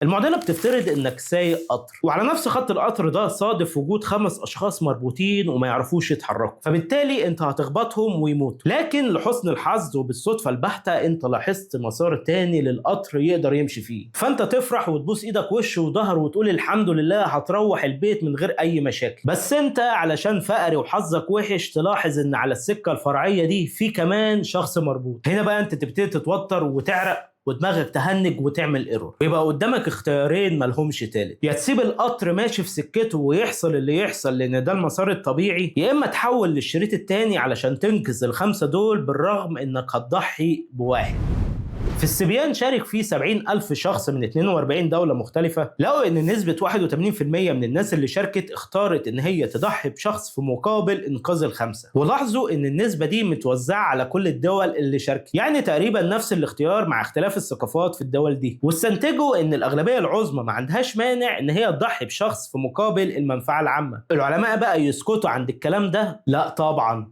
المعضلة بتفترض انك سايق قطر، وعلى نفس خط القطر ده صادف وجود 5 اشخاص مربوطين وما يعرفوش يتحركوا، فبالتالي انت هتخبطهم ويموتوا. لكن لحسن الحظ وبالصدفه البحتة انت لاحظت مسار تاني للقطر يقدر يمشي فيه، فانت تفرح وتبوس ايدك وش وظهر وتقول الحمد لله هتروح البيت من غير اي مشاكل. بس انت علشان فقري وحظك وحش تلاحظ ان على السكة الفرعية دي في كمان شخص مربوط. هنا بقى انت تبتدي تتوتر وتعرق ودماغك تهنج وتعمل error، ويبقى قدامك اختيارين ملهمش تالت: يا تسيب القطر ماشي في سكته ويحصل اللي يحصل لان ده المسار الطبيعي، يا اما تحول للشريط التاني علشان تنقذ ال5 دول بالرغم انك هتضحي بواحد. في استبيان شارك فيه 70 ألف شخص من 42 دولة مختلفة، لقوا إن نسبة 81% من الناس اللي شاركت اختارت إن هي تضحي بشخص في مقابل إنقاذ ال5. ولاحظوا إن النسبة دي متوزعة على كل الدول اللي شاركت، يعني تقريبا نفس الاختيار مع اختلاف الثقافات في الدول دي. واستنتجوا إن الأغلبية العظمى ما عندهاش مانع إن هي تضحي بشخص في مقابل المنفعة العامة. العلماء بقى يسكتوا عند الكلام ده؟ لا طبعا.